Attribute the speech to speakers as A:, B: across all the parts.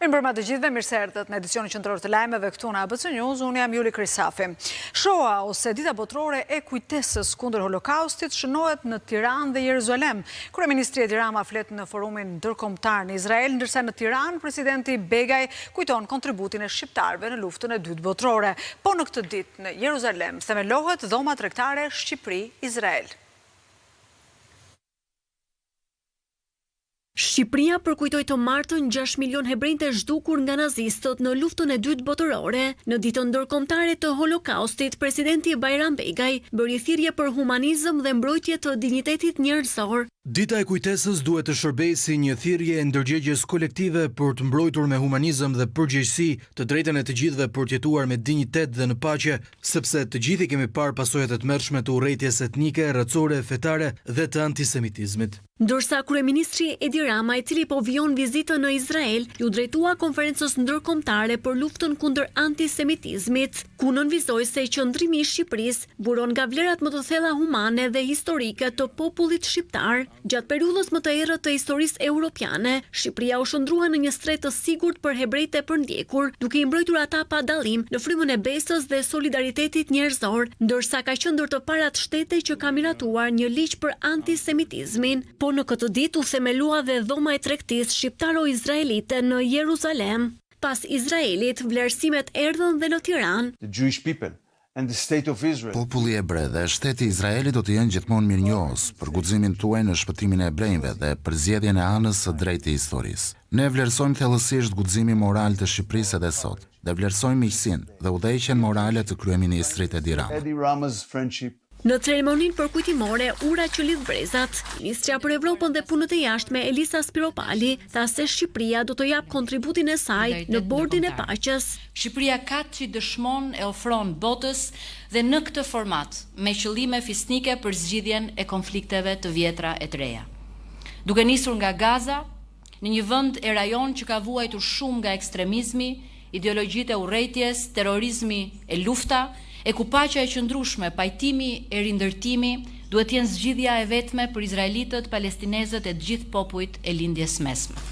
A: Mirëmbrëma të gjithëve, mirë se erdhët në edicionin qendror të lajmeve këtu në ABC News, unë jam Juli Krisafi. Shoa ose Dita Botërore e Kujtesës kundër Holokaustit shënohet në Tiranë dhe Jeruzalem. Kryeministri Edi Rama flet në forumin ndërkombëtar në Izrael, ndërsa në Tiranë presidenti Begaj kujton kontributin e shqiptarëve në Luftën e Dytë Botërore. Po në këtë ditë në Jeruzalem themelohet Dhoma Tregtare Shqipëri-Izrael.
B: Shqipëria përkujtoi të martën 6 milionë hebrenjtë e zhdukur nga nazistët në Luftën e Dytë Botërore. Në Ditën Ndërkombëtare të Holokaustit, presidenti Bajram Begaj bëri thirrje për humanizëm dhe mbrojtje të dinjitetit njerëzor.
C: Dita e Kujtesës duhet të shërbejë si një thirrje e ndërgjegjes kolektive për të mbrojtur me humanizëm dhe përgjegjësi të drejtën e të gjithëve për të jetuar me dinjitet dhe në paqe, sepse të gjithë i kemi parë pasojat e tmerrshme të urrejtjes etnike, racore, fetare dhe të antisemitizmit.
B: Ndërsa kryeministri Edi Rama, i cili po vijon vizitën në Izrael, iu drejtua konferencës ndërkombëtare për luftën kundër antisemitizmit, ku nënvizoi se qëndrimi i Shqipërisë buron nga vlerat më të thella humane dhe historike të popullit shqiptar. Gjatë periudhës më të errët të historisë europiane, Shqipëria u shndërrua në një strehë të sigurt për hebrejtë e përndjekur, duke i mbrojtur ata pa dallim në frymën e besës dhe solidaritetit njerëzor, ndërsa ka qenë ndër të parat shtete që ka miratuar një ligj për antisemitizmin. Po në këtë ditë u themelua dhe Dhoma e Tregtisë Shqiptaro-Izraelite në Jeruzalem. Pas Izraelit, vlerësimet erdhën dhe në Tiranë.
D: The Jewish people and the state of Israel.
E: Populli hebre dhe shteti i Izraelit do të jenë gjithmonë mirënjohës për guximin tuaj në shpëtimin e hebrejve dhe përzgjedhjen e anës së drejtë të historisë. Ne vlerësojmë thellësisht guximin moral të Shqipërisë edhe sot dhe vlerësojmë miqësinë dhe udhëheqjen morale të kryeministrit Edi Rama.
D: Edi Rama's friendship
B: Në ceremoninë përkujtimore Ura që lidh brezat, ministrja për Evropën dhe Punët e Jashtme Elisa Spiropali tha se Shqipëria do të japë kontributin e saj në Bordin e Paqes.
F: Shqipëria ka ç'i dëshmon e ofron botës dhe në këtë format, me qëllime fisnike për zgjidhjen e konflikteve të vjetra e të reja. Duke nisur nga Gaza, Në një vend e rajon që ka vuajtur shumë nga ekstremizmi, ideologjitë e urrejtjes, terrorizmi e lufta, e ku paqja e qëndrueshme, pajtimi e rindërtimi duhet të jenë zgjidhja e vetme për izraelitët, palestinezët e të gjithë popujt e Lindjes së Mesme.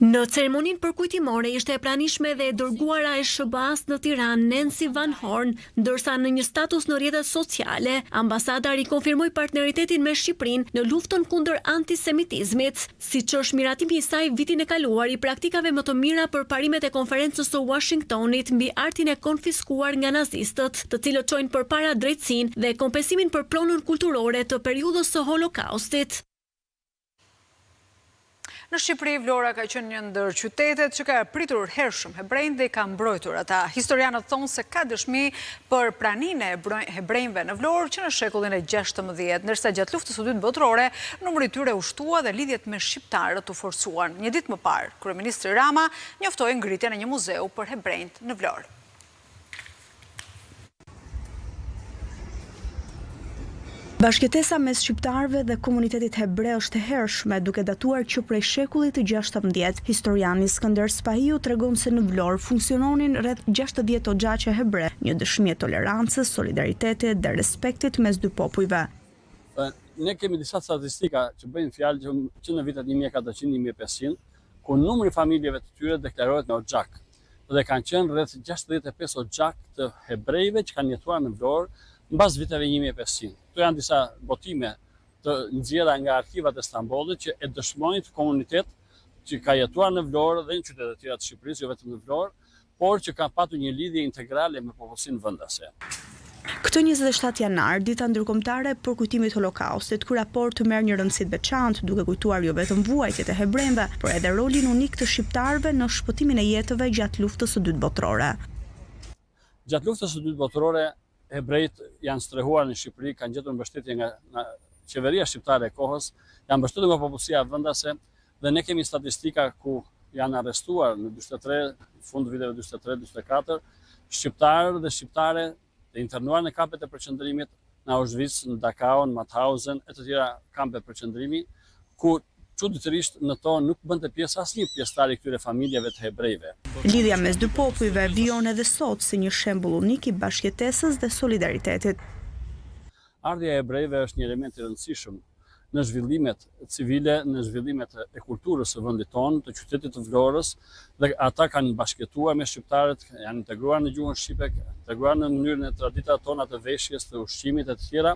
B: Në ceremoninë përkujtimore ishte e pranishme edhe e dërguara e SHBA-së në Tiranë, Nancy Van Horn, ndërsa në një status në rrjetet sociale, ambasada rikonfirmoi partneritetin me Shqipërinë në luftën kundër antisemitizmit, siç është miratimi i saj vitin e kaluar i praktikave më të mira për parimet e Konferencës së Uashingtonit mbi artin e konfiskuar nga nazistët, të cilët çojnë përpara drejtësinë dhe kompensimin për pronën kulturore të periudhës së Holokaustit.
A: Në Shqipëri, Vlora ka qenë një ndër qytetet që ka pritur hershëm hebrenjtë dhe i ka mbrojtur ata. Historianët thonë se ka dëshmi për praninë e hebrenjve në Vlorë që në shekullin e 16, ndërsa gjatë luftës së dytë botërore, numri i tyre u shtua dhe lidhjet me shqiptarët u forcuan. Një ditë më parë, kryeministri Rama njoftoi ngritjen e një muzeu për hebrenjtë në Vlorë.
G: Bashkëjetesa mes shqiptarëve dhe komunitetit hebre është e hershme, duke datuar që prej shekullit të 16. Historiani Skënder Spahiu tregon se në Vlorë funksiononin rreth 60 oxhaqe hebre, një dëshmi e tolerancës, solidaritetit dhe respektit mes dy popujve.
H: Ne kemi disa statistika që bëjnë fjalë që, që në vitet 1400-1500, ku numri i familjeve të tyre deklarohet në oxhak. Dhe kanë qenë rreth 65 oxhak të hebrejve që kanë jetuar në Vlorë mbas viteve 1500. Këto janë disa botime të nxjerra nga arkivat e Stambollit që e dëshmojnë këtë komunitet që ka jetuar në Vlorë dhe në qytete të tjera të Shqipërisë, jo vetëm në Vlorë, por që ka patur një lidhje integrale me popullsinë vendase.
G: Këtë 27 janar, dita ndërkombëtare e përkujtimit Holokaustit, ky raport merr një rëndësi të veçantë, duke kujtuar jo vetëm vuajtjet e hebrejve, por edhe rolin unik të shqiptarëve në shpëtimin e jetëve gjatë Luftës së Dytë Botërore.
H: Gjatë Luftës së Dytë Botërore, hebrejtë janë strehuar në Shqipëri, kanë gjetur mbështetje nga, nga qeveria shqiptare e kohës, janë mbështetur nga popullsia vendase dhe ne kemi statistika ku janë arrestuar në 43, fund viteve 43, 44, shqiptarë dhe shqiptare të internuar në kampet e përqendrimit në Auschwitz, në Dachau, në Mauthausen e të tjera kampe përqendrimi, ku çuditërisht në to nuk bënte pjesë asnjë pjesëtar i këtyre familjeve të hebrejve.
G: Lidhja mes dy popujve vijon edhe sot si një shembull unik i bashkëjetesës dhe solidaritetit.
H: Ardhja e hebrejve është një element i rëndësishëm. në zhvillimet civile, në zhvillimet e kulturës së vendit tonë, të qytetit të Vlorës, dhe ata kanë bashkëjetuar me shqiptarët, janë integruar në gjuhën shqipe, integruar në mënyrën e traditat tona të veshjes, të ushqimit e të tjera,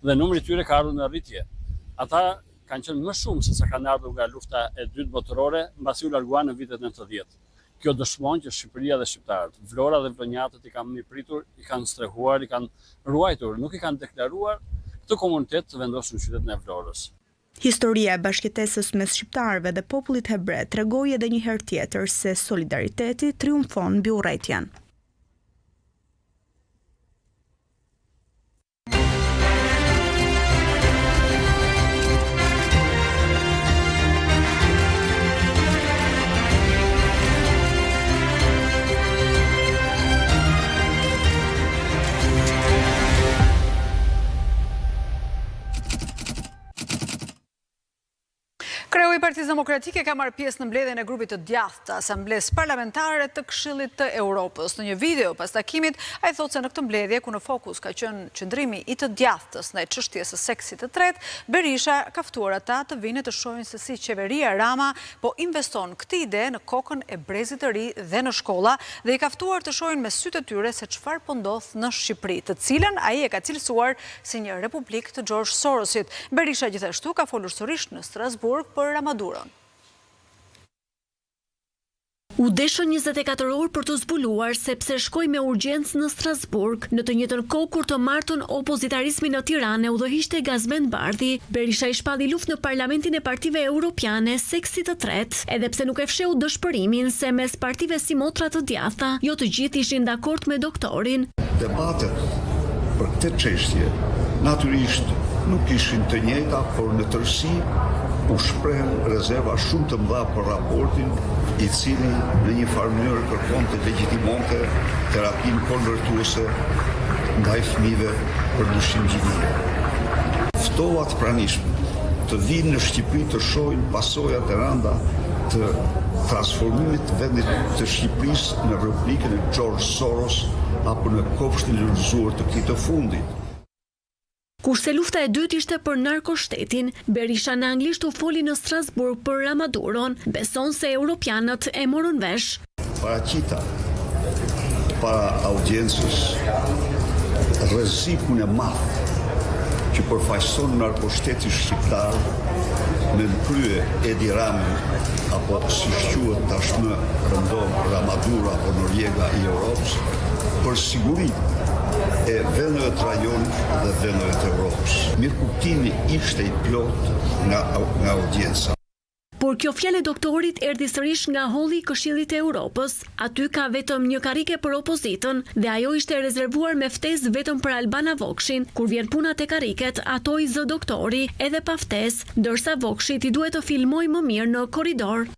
H: dhe numri i tyre ka ardhur në rritje. Ata kanë qenë më shumë se sa kanë ardhur nga lufta e dytë botërore, mbasi u larguan në vitet 90. Kjo dëshmon që Shqipëria dhe shqiptarët, Vlora dhe vlonjatët i kanë mirëpritur, i kanë strehuar, i kanë ruajtur, nuk i kanë deklaruar këtë komunitet të vendosur në qytetin e Vlorës.
G: Historia e bashkëjetesës mes shqiptarëve dhe popullit hebre tregoi edhe një herë tjetër se solidariteti triumfon mbi urrejtjen.
A: Kreu i Partisë Demokratike ka marrë pjesë në mbledhjen e grupit të djathtë të Asamblesë Parlamentare të Këshillit të Europës. Në një video pas takimit, ai thotë se në këtë mbledhje, ku në fokus ka qenë qëndrimi i të djathtës ndaj çështjes së seksit të tretë, Berisha ka ftuar ata të vijnë e të shohin se si qeveria Rama po investon këtë ide në kokën e brezit të ri dhe në shkolla dhe i ka ftuar të shohin me sytë e tyre se çfarë po ndodh në Shqipëri, të cilën ai e ka cilësuar si një republikë të Xhorxh Sorosit. Berisha gjithashtu ka folur sërish në Strasburg për Ramaduron.
B: U deshën 24 orë për të zbuluar se pse shkoi me urgjencë në Strasburg, në të njëjtën kohë kur të martën opozitarizmin në Tiranë e udhëhiqte Gazment Bardhi. Berisha i shpalli luftë në Parlamentin e Partive Europiane seksit të tretë, edhe pse nuk e fshehu dëshpërimin se mes partive simotra të djathta, jo të gjithë ishin dakord me doktorin.
I: Debatet për këtë çështje natyrisht nuk ishin të njëjta, por në tërësi u shprehën rezerva shumë të mëdha për raportin, i cili në një farë mënyrë kërkon të legjitimonte terapinë konvertuese ndaj fëmijëve për ndryshim gjinie. Ftova të pranishmit të vijnë në Shqipëri të shohin pasojat e rënda të transformimit të vendit të Shqipërisë në Republikën e Xhorxh Soros apo në kopshtin e lulëzuar të këtij të fundit.
B: Kurse lufta e dytë ishte për narkoshtetin, Berisha në anglisht u foli në Strasburg për Ramaduron, beson se europianët e morën vesh.
I: Paraqita para audiencës rrezikun e madh që përfaqëson narkoshteti shqiptar me në krye Edi Ramën apo siç quhet tashmë rëndom Ramaduro apo Noriega i Europës për sigurinë e vendeve të rajonit dhe vendeve të Europës. Mirëkuptimi ishte i plotë nga nga audienca.
B: Por kjo fjalë e doktorit erdhi sërish nga holli i Këshillit të Europës. Aty ka vetëm një karrike për opozitën dhe ajo ishte e rezervuar me ftesë vetëm për Albana Vokshin. Kur vjen puna te karriket, ato i zë doktori, edhe pa ftesë, ndërsa Vokshit i duhet të filmojë më mirë në korridor.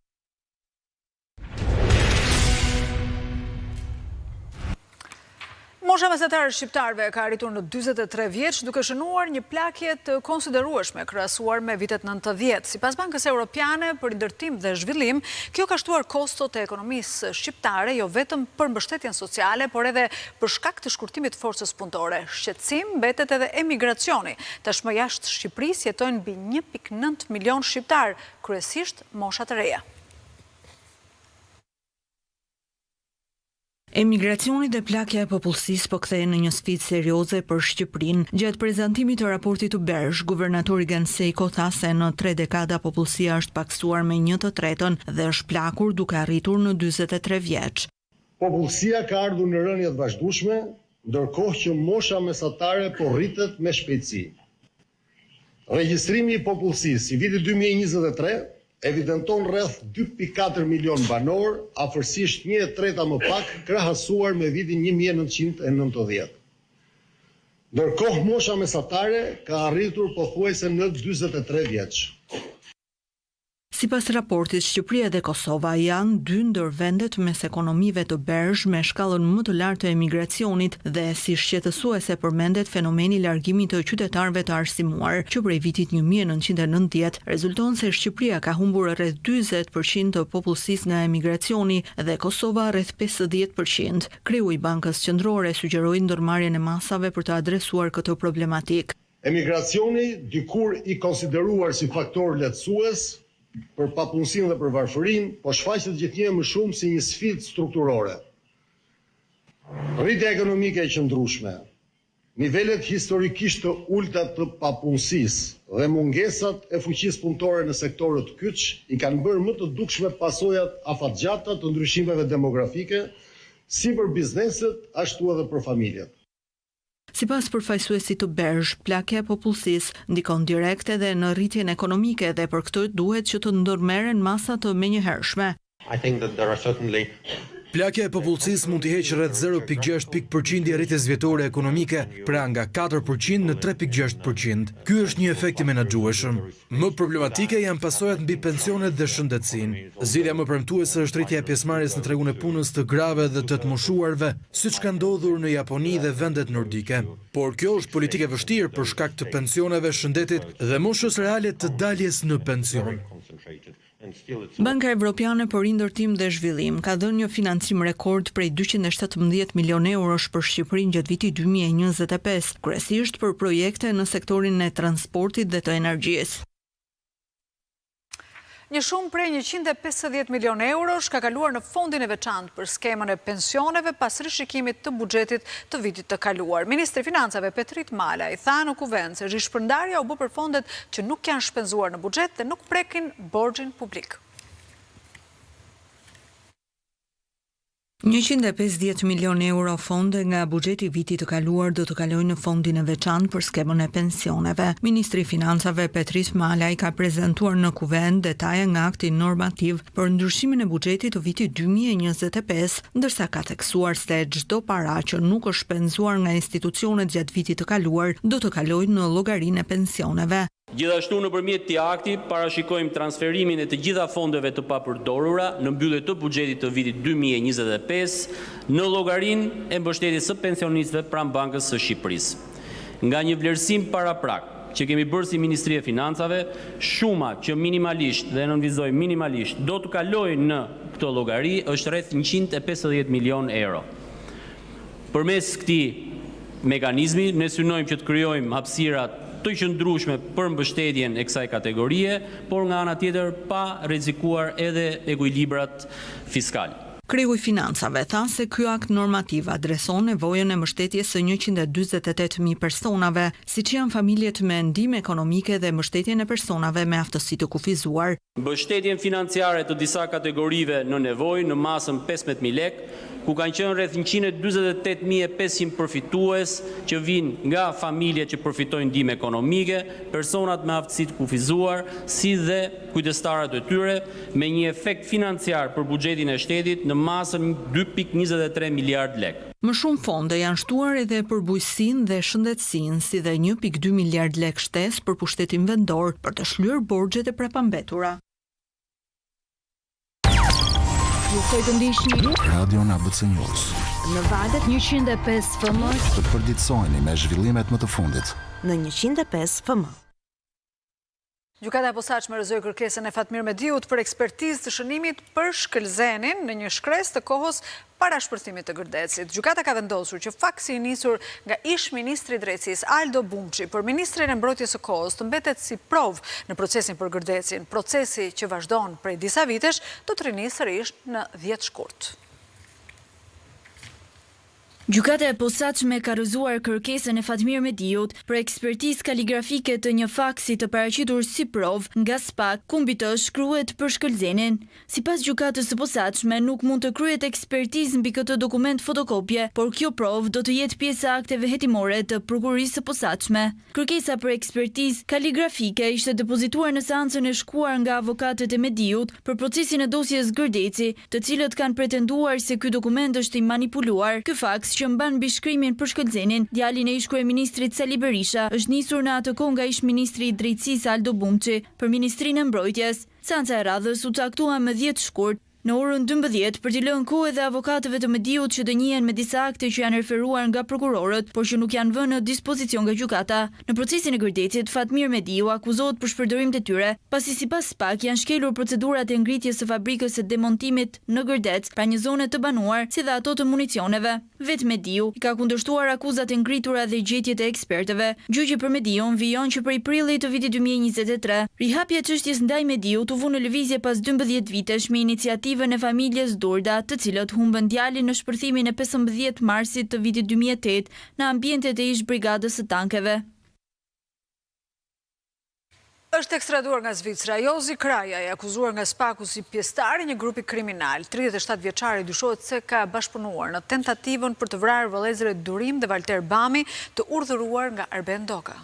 A: Mosha mesatare e shqiptarëve ka arritur në 43 vjeç, duke shënuar një plakje të konsiderueshme krahasuar me vitet 90. Sipas Bankës Europiane për Rindërtim dhe Zhvillim, kjo ka shtuar kostot e ekonomisë shqiptare jo vetëm për mbështetjen sociale, por edhe për shkak të shkurtimit të forcës punëtore. Shqetësim mbetet edhe emigracioni. Tashmë jashtë Shqipërisë jetojnë mbi 1.9 milion shqiptarë, kryesisht mosha të reja.
J: Emigracioni dhe plakja e popullsisë po kthehen në një sfidë serioze për Shqipërinë. Gjatë prezantimit të raportit të BERZH, guvernatori Gent Sejko tha se në tre dekada popullsia është pakësuar me një të tretën dhe është plakur duke arritur në 43 vjeç.
K: Popullsia ka ardhur në rënie të vazhdueshme, ndërkohë që mosha mesatare po rritet me shpejtësi. Regjistrimi i popullsisë i vitit 2023 evidenton rreth 2.4 milionë banorë, afërsisht një e treta më pak krahasuar me vitin 1990. Ndërkohë mosha mesatare ka arritur pothuajse në 43 vjeç.
J: Sipas raportit, Shqipëria dhe Kosova janë dy ndër vendet mes ekonomive të BERZH me shkallën më të lartë të emigracionit dhe si shqetësuese përmendet fenomeni i largimit të qytetarëve të arsimuar. Që prej vitit 1990, rezulton se Shqipëria ka humbur rreth 40 për qind të popullsisë nga emigracioni dhe Kosova rreth 50 për qind. Kreu i Bankës Qendrore sugjeroi ndërmarrjen e masave për të adresuar këtë problematikë.
K: Emigracioni, dikur i konsideruar si faktor lehtësues për papunësinë dhe për varfërinë, po shfaqet gjithnjë e më shumë si një sfidë strukturore. Rritja ekonomike e qëndrueshme, nivelet historikisht të ulëta të papunësisë dhe mungesat e fuqisë punëtore në sektorët kyç i kanë bërë më të dukshme pasojat afatgjata të ndryshimeve demografike, si për bizneset ashtu edhe për familjet.
J: Sipas përfaqësuesit të BERZH, plakja e popullsisë ndikon direkt edhe në rritjen ekonomike dhe për këtë duhet që të ndërmerren masa të menjëhershme.
C: Plakja e popullsisë mund t'i heqë rreth 0,6 pikë përqindje rritjes vjetore ekonomike, pra nga 4% në 3,6%. Ky është një efekt i menaxhueshëm. Më problematike janë pasojat mbi pensionet dhe shëndetësinë. Zgjidhja më premtuese është rritja e pjesëmarrjes në tregun e punës të grave dhe të të moshuarve, siç ka ndodhur në Japoni dhe vendet nordike. Por kjo është politikë e vështirë për shkak të pensioneve, shëndetit dhe moshës reale të daljes në pension.
J: Banka Evropiane për Rindërtim dhe Zhvillim ka dhënë një financim rekord prej 217 milionë eurosh për Shqipërinë gjatë vitit 2025, kryesisht për projekte në sektorin e transportit dhe të energjisë.
A: Një shumë prej 150 milionë eurosh ka kaluar në fondin e veçantë për skemën e pensioneve pas rishikimit të buxhetit të vitit të kaluar. Ministri i Financave Petrit Malaj tha në Kuvend se rishpërndarja u bë për fondet që nuk janë shpenzuar në buxhet dhe nuk prekin borxhin publik.
J: 150 milionë euro fonde nga buxheti i vitit të kaluar do të kalojnë në fondin e veçantë për skemën e pensioneve. Ministri i Financave Petrit Malaj ka prezantuar në Kuvend detaje nga akti normativ për ndryshimin e buxhetit të vitit 2025, ndërsa ka theksuar se çdo para që nuk është shpenzuar nga institucionet gjatë vitit të kaluar do të kalojë në llogarinë e pensioneve.
L: Gjithashtu nëpërmjet këtij akti parashikojmë transferimin e të gjitha fondeve të papërdorura në mbyllje të buxhetit të vitit 2025 në llogarinë e mbështetjes së pensionistëve pranë Bankës së Shqipërisë. Nga një vlerësim paraprak që kemi bërë si Ministri e Financave, shuma që minimalisht dhe e nënvizoj minimalisht do të kalojë në këtë llogari është rreth 150 milionë euro. Përmes këtij mekanizmi, ne synojmë që të krijojmë hapësira të qëndrueshme për mbështetjen e kësaj kategorie, por nga ana tjetër pa rrezikuar edhe ekuilibrat fiskal.
J: Kreu i Financave tha se ky akt normativ adreson nevojën e mbështetjes së 148.000 personave, siç janë familjet me ndihmë ekonomike dhe mbështetjen e personave me aftësi të kufizuar.
L: Mbështetjen financiare të disa kategorive në nevojë në masën 15.000 lekë, ku kanë qenë rreth 148.500 përfitues që vijnë nga familjet që përfitojnë ndihmë ekonomike, personat me aftësi të kufizuar, si dhe kujdestarët e tyre, me një efekt financiar për buxhetin e shtetit në masën 2.23 miliard lekë.
J: Më shumë fonde janë shtuar edhe për bujqësinë dhe shëndetësinë, si dhe 1.2 miliard lekë shtesë për pushtetin vendor për të shlyer borxhet e prapambetura.
F: Ju ftoj të ndiqni
E: Radion ABC News.
F: Në valët 105 FM
E: Të përditësoheni me zhvillimet më të fundit.
G: Në 105 FM.
A: Gjykata e posaçme rrëzoi kërkesën e Fatmir Mediut për ekspertizë të shënimit për Shkëlzenin në një shkresë të kohës para shpërthimit të Gërdecit. Gjykata ka vendosur që faksi i nisur nga ish-ministri i Drejtësisë Aldo Bumçi për ministrin e Mbrojtjes së kohës të mbetet si provë në procesin për Gërdecin. Procesi që vazhdon prej disa vitesh do të rinisë sërish në 10 shkurt.
M: Gjykata e posaçme ka rrëzuar kërkesën e Fatmir Mediut për ekspertizë kaligrafike të një faksi të paraqitur si provë nga SPAK, ku mbi të shkruhet për Shkëlzenin. Sipas gjykatës së posaçme, nuk mund të kryhet ekspertizë mbi këtë dokument fotokopje, por kjo provë do të jetë pjesë e akteve hetimore të Prokurorisë së Posaçme. Kërkesa për ekspertizë kaligrafike ishte depozituar në seancën e shkuar nga avokatët e Mediut për procesin e dosjes Gërdeci, të cilët kanë pretenduar se ky dokument është i manipuluar. Ky faks, që mban mbishkrimin për Shkëlzenin, djalin e ish-kryeministrit Sali Berisha, është nisur në atë kohë nga ish-ministri i Drejtësisë Aldo Bumçi për Ministrinë e Mbrojtjes. Seanca e radhës u caktua më 10 shkurt. Në orën 12, për t'i lënë kohë edhe avokatëve të Mediut që të njihen me disa akte që janë referuar nga prokurorët, por që nuk janë vënë në dispozicion nga gjykata. Në procesin e Gërdecit, Fatmir Mediu akuzohet për shpërdorim detyre, pasi sipas SPAK janë shkelur procedurat e ngritjes së fabrikës së demontimit në Gërdec, pranë një zone të banuar, si dhe ato të municioneve. Vetë Mediu, i ka kundërshtuar akuzat e ngritura dhe gjetjet e ekspertëve. Gjyqi për Mediun vijon që prej prillit të vitit 2023. Rihapja e çështjes ndaj Mediut u vu në lëvizje pas 12 vitesh me iniciativën e familjes Durda, të cilët humbën djalin në shpërthimin e 15 marsit të vitit 2008 në ambientet e ish-brigadës së tankeve.
A: Është ekstraduar nga Zvicra, Jozi Kraja, i akuzuar nga SPAK-u si pjesëtar i një grupi kriminal. 37 vjeçari dyshohet se ka bashkëpunuar në tentativën për të vrarë vëllezërit Durim dhe Valter Bami, të urdhëruar nga Arben Ndoka.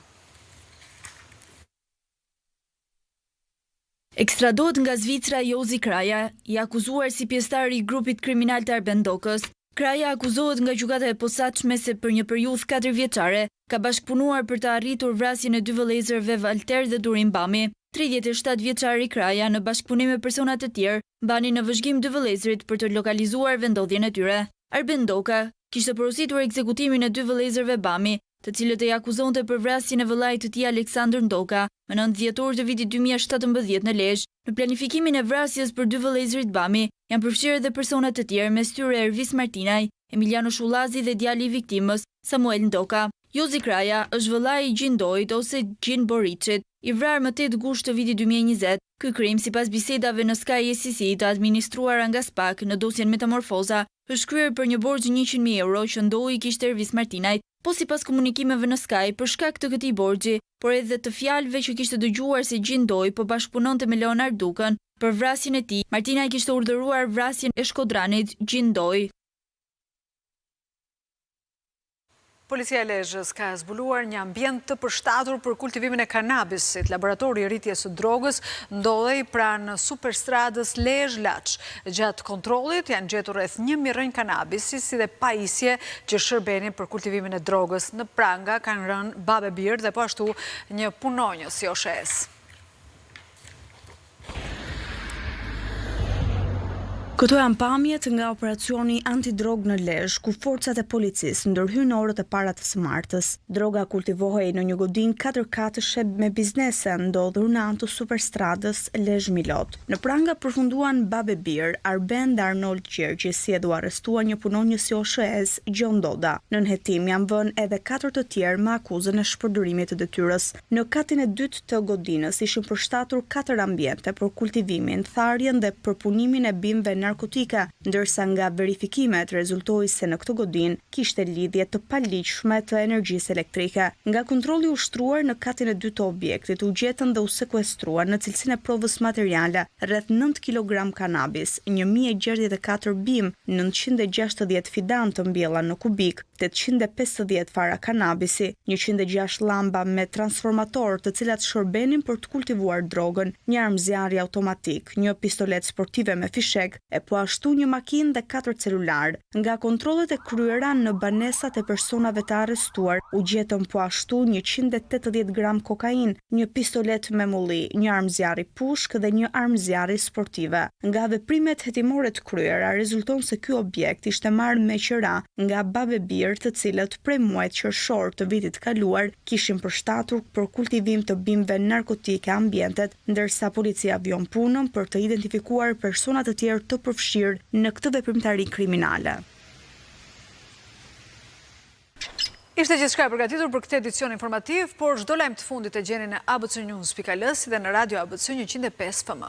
M: Ekstradohet nga Zvicra Jozi Kraja, i akuzuar si pjesëtar i grupit kriminal të Arben Ndokës. Kraja akuzohet nga Gjykata e Posaçme se për një periudhë katërvjeçare ka bashkëpunuar për të arritur vrasjen e dy vëllezërve Valter dhe Durim Bami. 37 vjeçari Kraja në bashkëpunim me persona të tjerë mbanin në vëzhgim dy vëllezërit për të lokalizuar vendndodhjen e tyre. Arben Ndoka kishte porositur ekzekutimin e dy vëllezërve Bami, të cilët ai akuzonte për vrasjen e vëllait të tij Aleksandër Ndoka, më 9 dhjetor të vitit 2017 në Lezhë. Në planifikimin e vrasjes për dy vëllezërit Bami, janë përfshirë edhe persona të tjerë, mes tyre Ervis Martinaj, Emiliano Shullazi dhe djali i viktimës, Samuel Ndoka. Jozi Kraja është vëllai i Gjin Ndojit ose Gjin Boriçit, i vrarë më 8 gusht të vitit 2020. Ky krim, sipas bisedave në Sky ECC të administruara nga SPAK në dosjen Metamorfoza, është kryer për një borxh 100.000 euro që Ndoi i kishte Ervis Martinajt. Po sipas komunikimeve në Sky, për shkak të këtij borxhi, por edhe të fjalëve që kishte dëgjuar se Gjin Ndoi po bashkëpunonte me Leonard Dukën për vrasjen e tij, Martinaj kishte urdhëruar vrasjen e shkodranit Gjin Ndoi.
A: Policia e Lezhës ka zbuluar një ambient të përshtatur për kultivimin e kanabisit. Laboratori i rritjes së drogës ndodhej pranë superstradës Lezhë-Laç. Gjatë kontrollit janë gjetur rreth 1000 rrënjë kanabisi si dhe pajisje që shërbenin për kultivimin e drogës. Në pranga kanë rënë babë e bir dhe po ashtu një punonjës i OSHEE-së.
G: Këto janë pamjet nga operacioni antidrogë në Lezhë, ku forcat e policisë ndërhynë në orët e para të së martës. Droga kultivohej në një godinë katërkatëshe me biznese ndodhur në anë të superstradës Lezhë-Milot. Në pranga përfunduan babë e bir, Arben dhe Arnold Gjergji, si edhe u arrestua një punonjës i OSHEE-së, Gjon Doda. Nën hetim janë vënë edhe katër të tjerë me akuzën e shpërdorimit të detyrës. Në katin e dytë të godinës ishin përshtatur katër ambiente për kultivimin, tharjen dhe përpunimin e bimëve narkotike, ndërsa nga verifikimet rezultoi se në këtë godinë kishte lidhje të paligjshme të energjisë elektrike. Nga kontrolli i ushtruar në katin e dytë të objektit u gjetën dhe u sekuestruan në cilësinë e provës materiale rreth 9 kilogramë kanabis, 1064 bimë, 960 fidanë të mbjella në kubikë, 850 fara kanabisi, 106 llamba me transformator të cilat shërbenin për të kultivuar drogën, një armë zjarri automatik, një pistoletë sportive me fishek, e po ashtu një makinë dhe katër celularë. Nga kontrollet e kryera në banesat e personave të arrestuar, u gjetën po ashtu 180 gram kokainë, një pistoletë me mulli, një armë zjarri pushkë dhe një armë zjarri sportive. Nga veprimet hetimore të kryera, rezulton se ky objekt ishte marrë me qira nga babë e bir të cilët prej muajit qershor të vitit të kaluar kishin përshtatur për kultivim të bimëve narkotike ambientet, ndërsa policia vijon punën për të identifikuar persona të tjerë të përfshirë në këtë veprimtari kriminale.
A: Ishte gjithçka e përgatitur për këtë edicion informativ, por çdo lajm të fundit e gjeni në abcnews.al si dhe në Radio ABC 105 FM.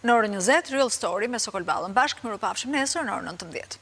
A: Në orën 20, Real Story me Sokol Ballën. Bashkë, mirupafshim nesër në orën 19.